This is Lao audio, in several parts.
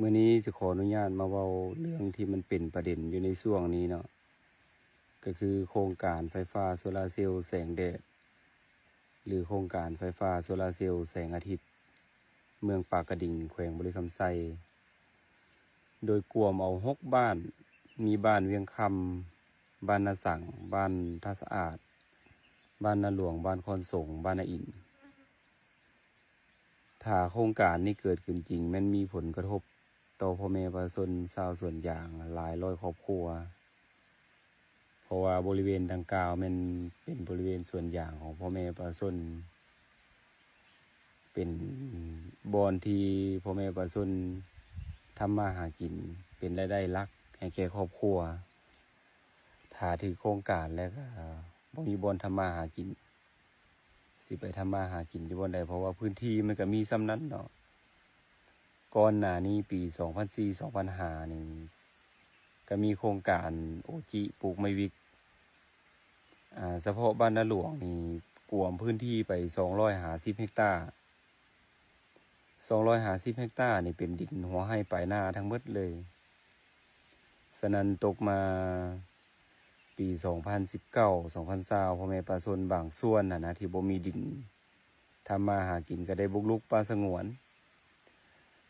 ມື້ນີ້ຊິຂໍອະນຸຍາດມາເວົ້າເລື່ອງທີ່ມັນເປັນປະເດັນຢູ່ໃນຊ່ວງນີ້ເນາະ ກໍຄືໂຄງການໄຟຟ້າໂຊລາເຊວແສງແດດ ຫຼື ໂຄງການໄຟຟ້າໂຊລາເຊວແສງອາທິດ ເມືອງປາກກະດິງ ແຂວງບໍລິຄຳໄຊ ໂດຍກວມເອົາຫົກບ້ານ ມີບ້ານວຽງຄຳ, ບ້ານນາສັງ, ບ້ານທ່າສະອາດ, ບ້ານນາຫຼວງ, ບ້ານຄອນສົງ, ບ້ານນາອິນ. ຖ້າໂຄງການນີ້ເກີດຂຶ້ນຈິງ ແມ່ນມີຜົນກະທົບຕໍ່ພໍ່ແມ່ປະຊາຊົນຊາວສວນຢາງຫຼາຍຮ້ອຍຄອບຄົວ, ເພາະວ່າບໍລິເວນດັ່ງກ່າວແມ່ນເປັນບໍລິເວນສວນຢາງຂອງພໍ່ແມ່ປະຊາຊົນ, ເປັນບ່ອນທີ່ພໍ່ແມ່ປະຊາຊົນທຳມາຫາກິນ ເປັນລາຍໄດ້ຫຼັກໃຫ້ແກ່ຄອບຄົວ. ຖ້າຖືກໂຄງການແລ້ວກໍບໍ່ມີບ່ອນທຳມາຫາກິນ ຊິໄປທຳມາຫາກິນຢູ່ບ່ອນໃດ ເພາະວ່າພື້ນທີ່ມັນກໍມີສ່ຳນັ້ນເນາະ. ກ່ອນໜ້ານີ້ປີສອງພັນສີ່ ສອງພັນຫ້ານີ້ ກໍມີໂຄງການໂອຈິປູກໄມ້ວິກ, ອາ ສະເພາະບ້ານນາຫຼວງນີ້ກວມພື້ນທີ່ໄປສອງຮ້ອຍຫ້າສິບເຮັກຕາ. ສອງຮ້ອຍຫ້າສິບເຮັກຕານີ້ເປັນດິນຫົວໄຮ່ປາຍນາທັງໝົດເລີຍ. ສະນັ້ນຕົກມາປີສອງພັນສິບເກົ້າ ສອງພັນຊາວ ພໍ່ແມ່ປະຊາຊົນບາງສ່ວນຫັ້ນນະ ທີ່ບໍ່ມີດິນທຳມາຫາກິນ ກໍໄດ້ບຸກລຸກປ່າສະຫງວນ,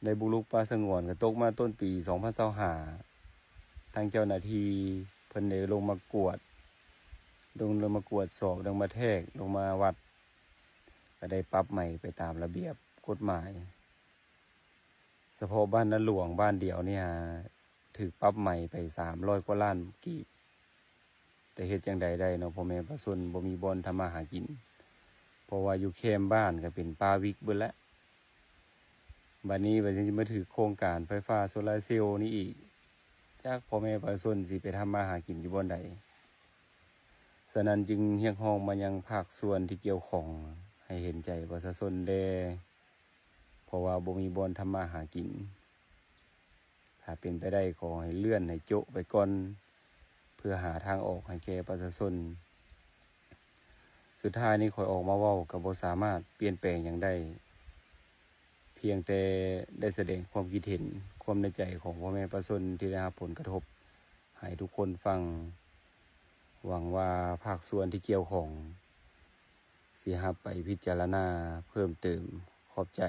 ໄດ້ບຸກລຸກປ່າສະຫງວນ ກໍຕົກມາຕົ້ນປີສອງພັນຊາວຫ້າ ທາງເຈົ້າໜ້າທີ່ເພິ່ນໄດ້ລົງມາກວດ, ລົງ ລົງມາກວດສອບ, ລົງມາແທກ, ລົງມາວັດ, ກໍໄດ້ປັບໃໝໄປຕາມລະບຽບກົດໝາຍ. ສະເພາະບ້ານນາຫຼວງບ້ານດຽວນີ້ຫາ ຖືກປັບໃໝໄປສາມຮ້ອຍກວ່າລ້ານກີບ. ແຕ່ເຮັດຈັ່ງໃດໄດ້ເນາະ ພໍ່ແມ່ປະຊາຊົນບໍ່ມີບ່ອນທຳມາຫາກິນ, ເພາະວ່າຢູ່ແຄມບ້ານກໍເປັນປ່າວິກເບິດແລ້ວ. ບັດນີ້ບັດຍັງຊິມາຖືກໂຄງການໄຟຟ້າໂຊລາເຊວນີ້ອີກ, ຈັກພໍ່ແມ່ປະຊາຊົນຊິໄປທຳມາຫາກິນຢູ່ບ່ອນໃດ. ສະນັ້ນຈຶ່ງຮຽກຮ້ອງມາຍັງພາກສ່ວນທີ່ກ່ຽວຂ້ອງໃຫ້ເຫັນໃຈປະຊາຊົນແດ່, ເພາະວ່າບໍ່ມີບ່ອນທຳມາຫາກິນ. ຖ້າເປັນໄປໄດ້ ຂໍໃຫ້ເລື່ອນໃຫ້ໂຈະໄປກ່ອນ ເພື່ອຫາທາງອອກໃຫ້ແກ່ປະຊາຊົນ. ສຸດທ້າຍນີ້ ຂ້ອຍອອກມາເວົ້າກໍບໍ່ສາມາດປ່ຽນແປງຫຍັງໄດ້, ພຽງແຕ່ໄດ້ສະແດງຄວາມຄິດເຫັນ, ຄວາມໃນໃຈຂອງພໍ່ແມ່ປະຊາຊົນທີ່ໄດ້ຮັບຜົນກະທົບໃຫ້ທຸກຄົນຟັງ. ຫວັງວ່າພາກສ່ວນທີ່ກ່ຽວຂ້ອງຊິຮັບໄປພິຈາລະນາເພີ່ມເຕີມ. ຂອບໃຈ.